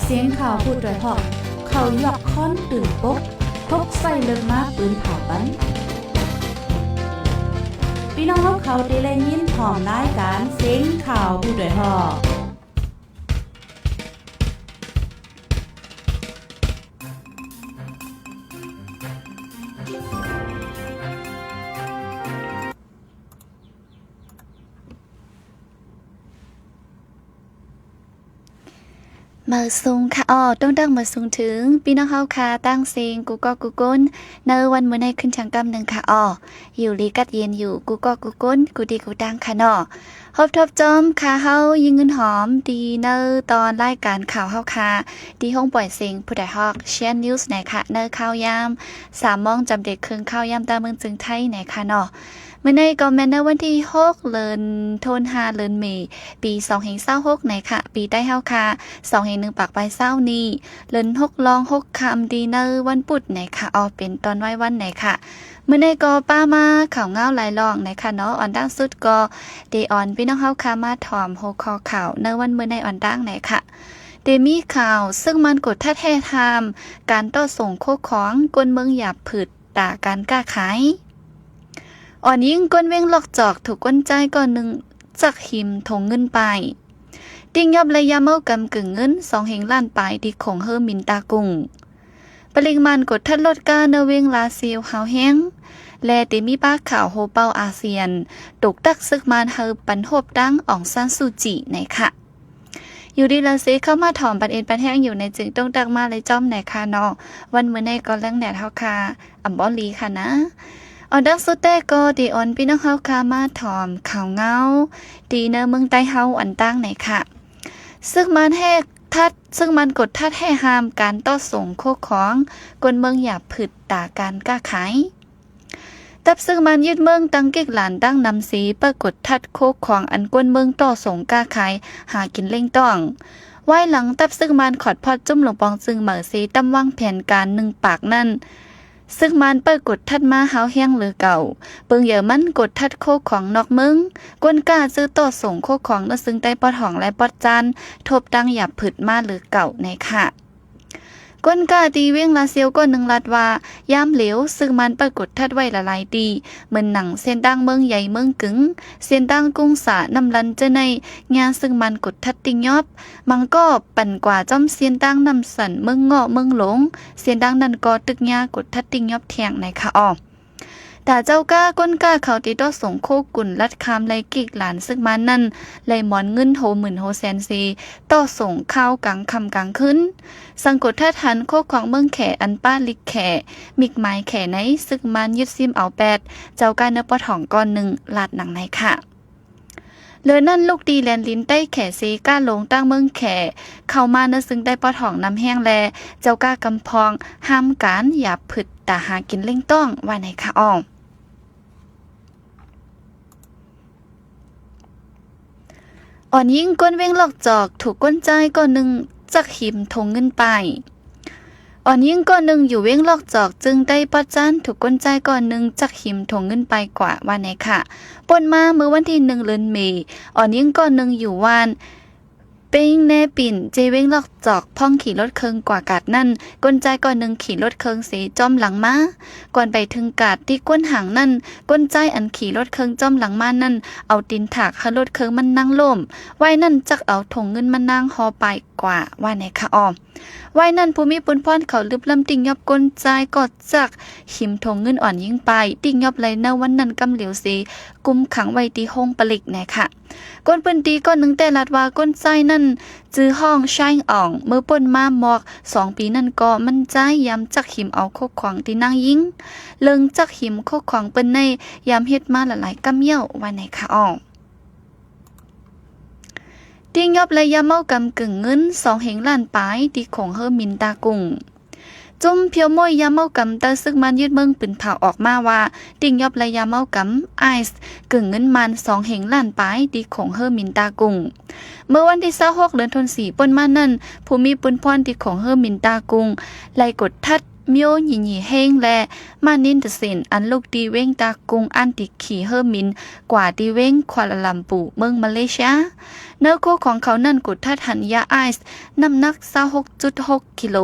ສຽງຂ່າວຜູ້ດອຍຮອກ ເຂົາຢອກຄ້ອນຕື່ນປົກ ທົກໄສ້ເລິກມາປືນເຜົາປັນ. ພີ່ນ້ອງເຮົາເຂົາທີ່ໄດ້ຍິນພ້ອມລາຍການສຽງຂ່າວຜູ້ດອຍຮອກ. ມາສູງຄ່ະ ອໍ ຕ້ອງດັງມາສູງເຖິງ ພີ່ນ້ອງເຮົາຄ່ະ ຕ່າງເສັງ ກູ່ເກາະກູ່ກົນ ໃນວັນມື້ໃນຄືນທາງກຳໜຶ່ງຄ່ະ ອໍ ຢູ່ດີກັດເຢັນຢູ່ ກູ່ເກາະກູ່ກົນ ກູ່ທີ່ກູ່ຕ່າງຄ່ະເນາະ. ພົບທົບຈອມຄ່ະ ເຮົາຍິງເງິນຫອມ ທີ່ໃນຕອນລາຍການຂ່າວເຮົາຄ່ະ ທີ່ໂຮງປ່ອຍເສັງຜູ້ດອຍຮອກ Shan News ໃນຄ່ະ ໃນຂ່າວຍາມ ສາມໂມງ ຈຳເດກເຄິ່ງ ຂ່າວຍາມຕາເມືອງເຈີງໄທ ໃນຄ່ະເນາະ. ມື້ໃນກໍແມ່ນໃນວັນທີຫົກ ເດືອນ ໂທນຫ້າ ເດືອນເມ ປີສອງພັນຊາວຫົກ ໃນຄ່ະ ປີໄຕເຮົາຄ່ະ ສອງພັນໜຶ່ງປາຍຊາວນີ້ ເດືອນຫົກ ລອງຫົກຄ່ຳ ທີ່ໃນວັນພຸດ ໃນຄ່ະ ອອກເປັນຕອນໄວວັນ ໃນຄ່ະ. ມື້ໃນກໍປະມາຂ່າວເງົາຫຼາຍລອງ ໃນຄ່ະເນາະ. ອອນດັງສຸດກໍໄດ້ອອນພີ່ນ້ອງເຮົາຄ່ະ ມາຖອມຫົວຂໍ້ຂ່າວໃນວັນມື້ໃນ ອອນດັງ ໃນຄ່ະ ໄດ້ມີຂ່າວ ຊຶກມານກົດທັດແຮ່ຫ້າມ ການຕໍ່ສົ່ງໂຄຂອງ ກົນເມືອງຫຍາບຜືດ ຕາການຄ້າຂາຍ. ອ່ອນຍິງກົນເວງລອກຈອກ ຖືກຄົນຊາຍກ້ອນໜຶ່ງຈັກຫິມຖົງເງິນໄປ. ຕິງຍອບໄລ່ຢາເມົາກຳເກີງເງິນ ສອງພັນລ້ານປາຍ ທີ່ຂົງເຮີມິນຕາກຸງ. ປະລິມານກົດທັດລົດກ້າເນີເວງລາຊຽວຮາວແຮງ ແລະ ໄດ້ມີປາກຂ່າວໂຮເປົ່າອາຊຽນ ຕົກຕັກຊຶກມານເຮີປັນໂຮບຕັ້ງອອງຊານຊູຈີ ໃນຄ່ະ. ຢູ່ດີລາເຊເຂົ້າມາຖອມປັນເອັນປັນແຮງຢູ່ໃນຈຶ່ງຕ້ອງດັກມາໄລ່ຈ້ອມໃນຄ່ະເນາະ. ວັນມື້ໃນກໍແລງແດດເຮົາຄ່ະ ອຳບໍ່ລີຄ່ະນະ. ອອນດັງສຸດແຕ່ກໍໄດ້ອອນພີ່ນ້ອງເຮົາຄ່ະ ມາຖອມຂ່າວເງົາ ທີ່ໃນເມືອງໃຕ້ເຮົາອັນຕ່າງໃນຄ່ະ. ຊຶກມານແຮ່ທັດ ຊຶກມານກົດທັດແຮ່ຫ້າມ ການຕໍ່ສົ່ງໂຄຂອງ ກົນເມືອງຫຍາບຜືດ ຕາການຄ້າຂາຍ. ທັບຊຶກມານຍຶດເມືອງ ຕັ້ງກິກຫຼານຕັ້ງນຳເຊ ປາກົດທັດໂຄຂອງອັນກົນເມືອງຕໍ່ສົ່ງຄ້າຂາຍຫາກິນເລ້ງຕ້ອງ. ວາຍຫຼັງທັບຊຶກມານຂອດພອດຈຸ້ມຫຼວງປອງຊຶງເໝີເຊ ຕຳວາງແຜນການໜຶ່ງປາກນັ້ນ, ຊຶກມານປາກົດທັດມາຮາວແຮງເຫຼືອເກົ່າ. ເບິ່ງເຢີມັນກົດທັດໂຄຂອງນອກເມືອງ, ກົນກ້າຊື້ຕໍ່ສົ່ງໂຄຂອງເໜືອຊຶງໃຕ້ປອດຫ້ອງ ແລະ ປອດຈານ ທົບຕັ້ງຫຍາບຜືດມາເຫຼືອເກົ່າໃນຄ່ະ. ກົນກ້າທີ່ເວງລາຊຽວກ້ອນໜຶ່ງລາດວ່າ ຍາມຫຼຽວ ຊຶກມານປາກົດທັດໄວ້ຫຼາຍໆທີ່ ເໝືອນໜັງເສັ້ນທາງເມືອງໃຫຍ່ເມືອງກຶງ, ເສັ້ນທາງກຸງສາ, ນ້ຳລັນ ເຈີໃນ ຍາຊຶກມານກົດທັດຕິງຍອບ. ບາງກໍປັ່ນກວ່າຈ້ອມເສັ້ນທາງນ້ຳສັນ, ເມືອງເງາະ, ເມືອງຫຼົງ, ເສັ້ນທາງນັ້ນກໍຖືກຍາກົດທັດຕິງຍອບແທ້ງໃນຄ່ະ ອອ. ຕາເຈົ້າກ້າ ກົນກ້າເຂົາຕິຕໍ່ສົ່ງໂຄກຸນລັດຄາມ ແລະ ກິກຫຼານຊຶກມານນັ້ນ ໄລ່ໝອນເງິນໂຫໝື່ນໂຫແສນເຊ ຕໍ່ສົ່ງຄາວກາງຄ່ຳກາງຄືນ. ສັງກົດທັດຫັນໂຄຂອງເມືອງແຂ ອັນປະລິກແຂ ມິກໝາຍແຂໃນ ຊຶກມານຍຶດຊິມເອົາແປດ. ເຈົ້າກ້າເໜືອປອດຫ້ອງກ້ອນໜຶ່ງ ລາດໜັງໃນຄ່ະ. ເລີນັ້ນ ລູກຕີແລນລິນໃຕ້ແຂເຊ ກ້າລົງຕັ້ງເມືອງແຂ ເຂົ້າມາເໜືອຊຶງໃຕ້ປອດຫ້ອງນຳແຮງ ແລະ ເຈົ້າກ້າກຳພອງຫ້າມການຫຍາບຜືດຕາຫາກິນເລັ່ງຕ້ອງ ວ່າໃນຄ່ະ ອອ. ອ່ອນຍິງກົນເວງລອກຈອກ ຖືກຄົນຊາຍກ້ອນໜຶ່ງຈັກຫິມຖົງເງິນໄປ. ອ່ອນຍິງກ້ອນໜຶ່ງຢູ່ເວງລອກຈອກ ເຈີງໃຕ້ປອດຈານ ຖືກຄົນຊາຍກ້ອນໜຶ່ງຈັກຫິມຖົງເງິນໄປກວ່າ ວ່າໃນຄ່ະ. ປົນມາເມື່ອວັນທີໜຶ່ງ ເດືອນເມ, ອ່ອນຍິງກ້ອນໜຶ່ງຢູ່ບ້ານເປັງແນປິນ ເຈເວງລອກຈອກ ພ້ອມຂີ່ລົດເຄື່ອງກວ່າກາດນັ້ນ, ຄົນຊາຍກ້ອນໜຶ່ງຂີ່ລົດເຄື່ອງເຊ ຈ້ອມຫຼັງມາ. ກ່ອນໄປເຖິງກາດທີ່ກ້ວນຫາງນັ້ນ, ຄົນຊາຍອັນຂີ່ລົດເຄື່ອງຈ້ອມຫຼັງມານັ້ນ ເອົາຕີນຖາກໃຫ້ລົດເຄື່ອງມັນນາງລົ້ມ. ວາຍນັ້ນຈັກເອົາຖົງເງິນມັນນາງຫໍ່ໄປກວ່າ ວ່າໃນຄ່ະ ອອ. ວາຍນັ້ນ ຜູ້ມີປຸນພອນເຂົາລຶບລ້ຳຕິງຍອບ ຄົນຊາຍກໍຈັກຫິມຖົງເງິນອ່ອນຍິງໄປ ຕິງຍອບໄລ່ໃນວັນນັ້ນກຳຫຼຽວເຊ ກຸມຂັງໄວ້ທີ່ໂຮງປະລິກໃນຄ່ະ. ຄົນພື້ນທີ່ກ້ອນໜຶ່ງແຕ່ລາດວ່າ ຄົນຊາຍນັ້ນຊື່ຮ້ອງຊາຍອອງ ເມື່ອປົນມາໝອກສອງປີນັ້ນກໍໝັ້ນໃຈຍາມຈັກຫິມເອົາໂຄຂອງທີ່ນາງຍິງ ເລິ່ງຈັກຫິມໂຄຂອງເພິ່ນໃນຍາມເຮັດມາຫຼາຍໆກຳເຍົາ ວ່າໃນຄ່ະ ອອ. ຕິງຍອບໄລ່ຢາເມົາກຳເກີງເງິນ ສອງແຫ່ງລ້ານປາຍ ທີ່ຂົງເຮີມິນຕາກຸງ. ຈຸ້ມພຽວມ້ວຍຢາເມົາກຳ ໃຕ້ຊຶກມານຍຶດເມືອງ ປືນເຜົາອອກມາວ່າ ຕິງຍອບໄລ່ຢາເມົາກຳ ໄອສ໌ ເກີງເງິນມານ ສອງແຫ່ງລ້ານປາຍ ທີ່ຂົງເຮີມິນຕາກຸງ. ເມື່ອວັນທີຊາວຫົກ ເດືອນໂທນສີ່ ປົນມານັ້ນ ຜູ້ມີປຸນພອນທີ່ຂົງເຮີມິນຕາກຸງ ໄລ່ກົດທັດ ມຽວ ຍີ ຍີເຮງ ແລະ ມານິນ ຕະສິນ ອັນລູກທີ່ເວງຕາກຸງ ອັນທີ່ຂີ່ເຮືອບິນກວ່າທີ່ເວງຄວາລາລຳປູ ເມືອງມາເລເຊຍ. ໃນໂຄຂອງເຂົານັ້ນ ກວດທັດຫັນຢາໄອສ໌ນ້ຳໜັກຊາວຫົກຈຸດຫົກກິໂລ.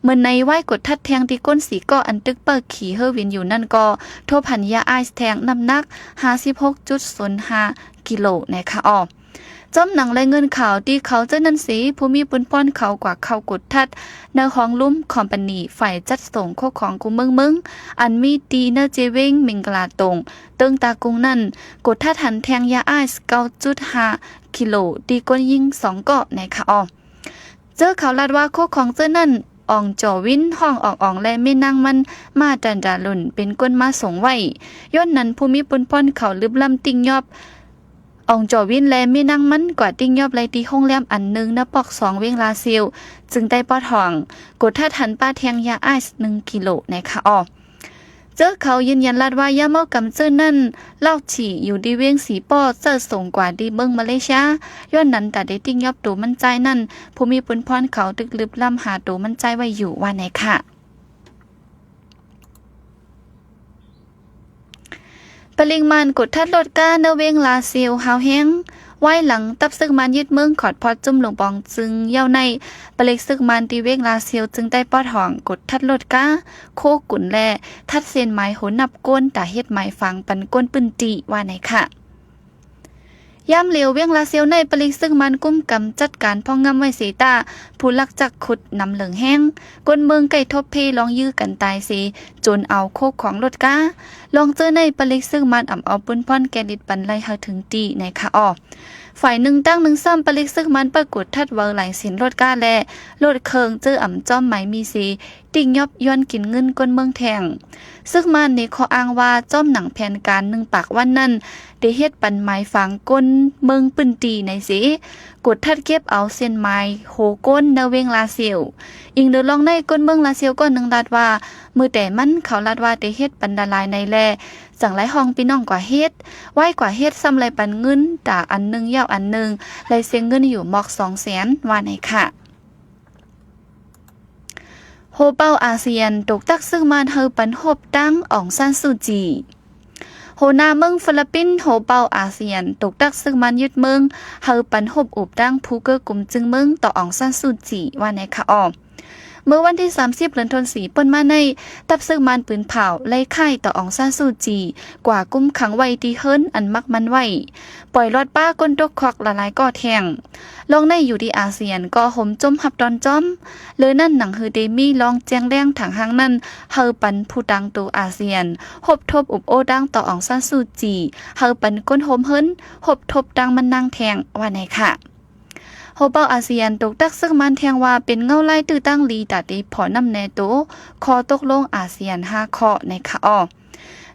ເໝືອນໃນວາຍກວດທັດແທ່ງທີ່ກົນສີ່ເກາະ ອັນຕຶກເປີກຂີ່ເຮືອບິນຢູ່ນັ້ນກໍ ພົບຫັນຢາໄອສ໌ແທ່ງນ້ຳໜັກຫ້າສິບຫົກຈຸດສູນຫ້າກິໂລ ໃນຂະອອກ. ຈອມໜັງແລະເງິນຂາວທີ່ເຂົາເຈີນັ້ນເສ ຜູ້ມີປຸນພອນເຂົາກວ່າເຂົ້າກວດທັດໃນຫ້ອງລຸ່ມຄອມພານີຝ່າຍຈັດສົ່ງໂຄຂອງກູ່ເມືອງເມືອງ ອັນມີທີ່ໃນເຈເວງມິງກະລາຕົງ ເຕີງຕາກຸງນັ້ນ ກວດທັດຫັນແທ່ງຢາໄອສ໌ເກົ້າຈຸດຫ້າກິໂລ ທີ່ກົນຍິງສອງເກາະ ໃນຂະອອກ. ເຈີເຂົາລາດວ່າໂຄຂອງເຈີນັ້ນ ອອງຈໍວິນ ຫ້ອງອອງອອງ ແລະ ແມ່ນາງມັນ ມາຕັນດາລຸນ ເປັນຄົນມາສົ່ງໄວ້. ຍ້ອນນັ້ນ ຜູ້ມີປຸນພອນເຂົາລຶບລ້ຳຕິງຍອບ ອອງຈໍວິນ ແລະ ແມ່ນາງມັນ ກວ່າຕິງຍອບໄລ່ທີ່ໂຮງແຮມອັນໜຶ່ງ ໃນປອກສອງ ເວງລາຊຽວ ຈຶ່ງໄດ້ປອດຫ້ອງ ກວດທັດຫັນປາແທ່ງຢາໄອສ໌ໜຶ່ງກິໂລ ໃນຂະອອກ. ເຈີເຂົາຢືນຢັນລາດວ່າ ຢາເມົາກຳເຈີນັ້ນ ລອກຈີ່ຢູ່ທີ່ເວງສີປໍ້ ເຈີສົ່ງກວ່າທີ່ເມືອງມາເລເຊຍ. ຍ້ອນນັ້ນ ຕາໄດ້ຕິງຍອບໂຕມັນຈ່າຍນັ້ນ ຜູ້ມີປຸນພອນເຂົາຕຶກລຶບລ້ຳຫາໂຕມັນຈ່າຍໄວ້ຢູ່ ວ່າໃນຂະອອກ. ປະລິກມານກວດທັດລົດກ້າໃນເວງລາຊຽວ ຮາວແຮງ. ວາຍຫຼັງ ທັບເສິກມານຍຶດເມືອງຂອດພອດຈຸ້ມຫຼວງປອງຈຶ່ງເຍົາໃນ ປະລິກເສິກມານທີ່ເວງລາຊຽວ ຈຶ່ງໄດ້ປອດຫ້ອງກວດທັດລົດກ້າ ໂຄກຸນ ແລະ ທັດເສັ້ນໝາຍໂຫນັບໂກນ ຕາເຮັດໝາຍຝັງປັນຄົນພື້ນທີ່ ວ່າໃນຂະອອກ. ຍາມຫຼຽວ ເວງລາຊຽວໃນ ປະລິກເສິກມານກຸມກຳຈັດການພອກງຳໄວ້ເສ ຕາຜູ້ລັກຈັກຂຸດນຳເລິງແຮງ ຄົນເມືອງໃກ້ທົບເພລອງຢື້ກັນຕາຍເສ ໂຈນເອົາໂຄຂອງລົດກ້າ. ລອງເຈີໃນ ປະລິກເສິກມານອຳເອົາປຸນພອນແກ່ລິດປັນໄລ່ໃຫ້ເຖິງທີ່ ໃນຂະອອກ. ຝ່າຍໜຶ່ງ ຕາງໜຶ່ງຊ້ຳ ປະລິກເສິກມານປະກົດທັດເຫວີຫຼາຍສິນລົດກ້າ ແລະ ລົດເຄື່ອງ ເຈີອຳຈອມໝາຍມີເສ ຕິງຍອບຍ້ອນກິນເງິນຄົນເມືອງແທ່ງ. ເສິກມານໃນຂໍ້ອ້າງວ່າ ຈອມໜັງແຜນການໜຶ່ງປາກວັນນັ້ນ ໄດ້ເຮັດປັນໝາຍຝັງຄົນເມືອງພື້ນທີ່ໃນເສ ກວດທັດເກັບເອົາເສັ້ນໝາຍໂຫໂກນໃນເວງລາຊຽວ. ອີງໂດຍລອງໃນຄົນເມືອງລາຊຽວກ້ອນໜຶ່ງລາດວ່າ ມື້ແຕ່ມັນເຂົາລາດວ່າໄດ້ເຮັດປັນດາລາຍໃນແລ ຈັ່ງໄລ່ຮ້ອງພີ່ນ້ອງກວ່າເຮັດ, ໄວ້ກວ່າເຮັດຊ້ຳໄລ່ປັນເງິນຕາອັນໜຶ່ງເຫຍົາອັນໜຶ່ງ, ໄລ່ເສຍເງິນຢູ່ໝອກສອງແສນ ວ່າໃນຂະອອກ. ໂຮເປົ່າອາຊຽນ ຕົກຕັກເສິກມານ ເຮີປັນຮົບຕາງອອງຊານຊູຈີ. ຫົວໜ້າເມືອງຟີລິບປິນ ໂຮເປົ່າອາຊຽນ ຕົກຕັກເສິກມານຍຶດເມືອງ ເຮີປັນຮົບອຸບຕາງຜູ້ເກີກກຸ່ມຈຶ່ງເມືອງຕໍ່ອອງຊານຊູຈີ ວ່າໃນຂະອອກ. ເມື່ອວັນທີສາມສິບ ເດືອນທັນວາ ປົນມາໃນ ທັບເສິກມານປືນເຜົາໄລ່ຄ້າຍຕໍ່ອອງຊານຊູຈີ ກວ່າຄຸມຂັງໄວ້ທີ່ເຮືອນອັນມັກມັນໄວ້, ປ່ອຍລອດປ້າຄົນຕົກຄອກຫຼາຍໆກໍແທ່ງ. ລອງໃນຢູ່ທີ່ອາຊຽນກໍໂຮມຈົມຮັບຕອນຈອມ. ເລີນັ້ນ ໜັງຮືເດມີລອງແຈ້ງແລງທາງຫ້າງນັ້ນ ເຮີປັນຜູ້ຕາງໂຕອາຊຽນ ຮົບທົບອຸບໂອ້ຕາງຕໍ່ອອງຊານຊູຈີ ເຮີປັນຄົນໂຮມເຮືອນ ຮົບທົບຕາງມັນນາງແທ່ງ ວ່າໃນຂະອອກ. ໂຮເປົ່າອາຊຽນ ຕົກຕັກເສິກມານແທ່ງວ່າ ເປັນເງົາລາຍຕື້ຕາງລີ ຕາເຕພໍນຳແນໂຕ ຂໍ້ຕົກລົງອາຊຽນຫ້າຂໍ້ ໃນຂະອອກ.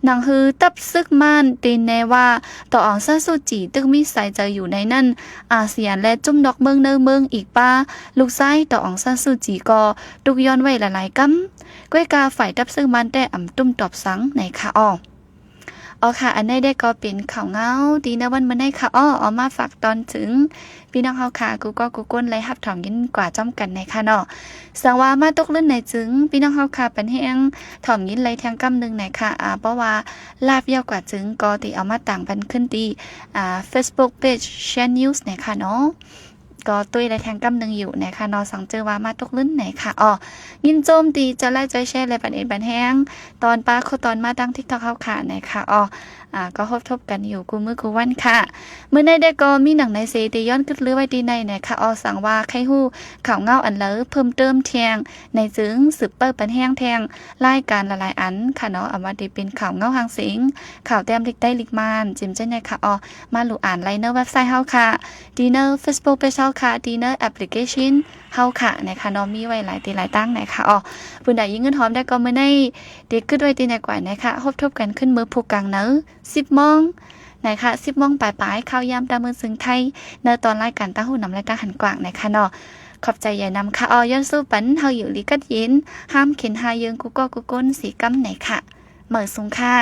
ໜັງຮື ທັບເສິກມານຕີແນວ່າ ຕໍ່ອອງຊານຊູຈີ ຕຶກມີສາຍໃຈຢູ່ໃນນັ້ນ ອາຊຽນ ແລະ ຈຸ້ມນອກເມືອງເນີເມືອງອີກປາ ລູກຊາຍຕໍ່ອອງຊານຊູຈີ ກໍຕຸກຍ້ອນໄວ້ຫຼາຍໆກຳ. ກ້ວຍກາຝ່າຍທັບເສິກມານແຕ່ອຳຕຸ້ມຕອບສັງ ໃນຂະອອກ. ອໍ ຄ່ະ ອັນໃດກໍເປັນຂ່າວເງົາ ທີ່ໃນວັນມື້ໃນຂະອອກ ເອົາມາຝາກຕອນເຖິງ ພີ່ນ້ອງເຮົາຄ່ະ ກູ່ກໍກູ່ຄົນໄດ້ຮັບຖອມຍິນກວ່າຈ້ອມກັນໃນຂະເນາະ. ສັງວ່າມາຕົກລື່ນໃນຈຶ່ງ ພີ່ນ້ອງເຮົາຄ່ະ ປັນແຮງຖອມຍິນໄດ້ແທ່ງກຳໜຶ່ງໃນຂະອອກ. ອາ ເພາະວ່າລາບຍາວກວ່າຈຶ່ງ ກໍຕິເອົາມາຕາງບັນຂຶ້ນທີ່ ອາ Facebook Page Share News ໃນຂະເນາະ. ກໍຕຸ້ຍໄດ້ແທ່ງກຳໜຶ່ງຢູ່ໃນຂະເນາະ ສັງເຈີວ່າມາຕົກລື່ນໃນຂະອອກ. ຍິນຊົມທີ່ຈະໄລຄ໌ ຈອຍແຊ ແລະ ປັນເອັນປັນແຮງ ຕອນປາໂຄຕອນມາທາງ TikTok ເຮົາຄ່ະໃນຂະອອກ. ອາ ກໍພົບທົບກັນຢູ່ຄູ່ມື້ຄູ່ວັນຄ່ະ. ມື້ໃນໄດ້ກໍມີໜັງໃນເສ ທີ່ຍ້ອນຄຶດລືໄວ້ທີ່ໃນໃນຂະອອກ. ສັງວ່າໃຄ່ຮູ້ຂ່າວເງົາອັນໃດເພີ່ມເຕີມແທ່ງໃນຈຶ່ງ ສືບເປີດປັນແຮງແທ່ງລາຍການຫຼາຍໆອັນຂະເນາະ. ອາ ວ່າທີ່ເປັນຂ່າວເງົາຫາງເສງ, ຂ່າວແຕ້ມລິກໃຕ້ລິກມ່ານ ຈິມເຈົ້າໃນຂະອອກ. ມາຫຼູອ່ານໄດ້ໃນເວັບໄຊເຮົາຄ່ະ, ທີ່ໃນ Facebook Page ເຮົາຄ່ະ, ທີ່ໃນແອັບພລິເຄຊັນ ເຮົາຄ່ະ ໃນຂະເນາະ ມີໄວ້ຫຼາຍທີ່ຫຼາຍຕັ້ງໃນຂະອອກ. ຜູ້ໃດຍິນເງິນຫອມໄດ້ກໍມື້ໃນ ເດກຶດໄວ້ທີ່ໃນກວ່າໃນຂະ ພົບທົບກັນຂຶ້ນມື້ພຸດກາງໃນ ສິບໂມງໃນຂະ ສິບໂມງປາຍໆ ຂ່າວຍາມຕາມເມືອງເຊິ່ງໄທ ໃນຕອນລາຍການຕາງຫູນຳ ແລະ ຕາງຫັນກວ້າງໃນຂະເນາະ. ຂອບໃຈໃຫຍ່ນຳຂະອອກ. ຍ້ອນສູ້ປັນເຮົາຢູ່ດີກັດເຢັນ ຫ້າມເຂັນຫາເຍີງ ກູ່ກໍກູ່ຄົນສີກຳໃນຂະ. ເໝີສູງຄ່ະ.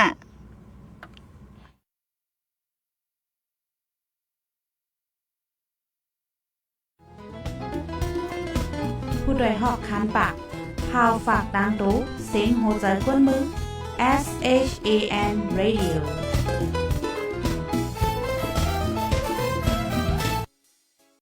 ຜູ້ດອຍຮອກຄານປາກ ຂ່າວຝາກຕາງໂຕ ສຽງຫົວໃຈຄົນເມືອງ S H A N Radio.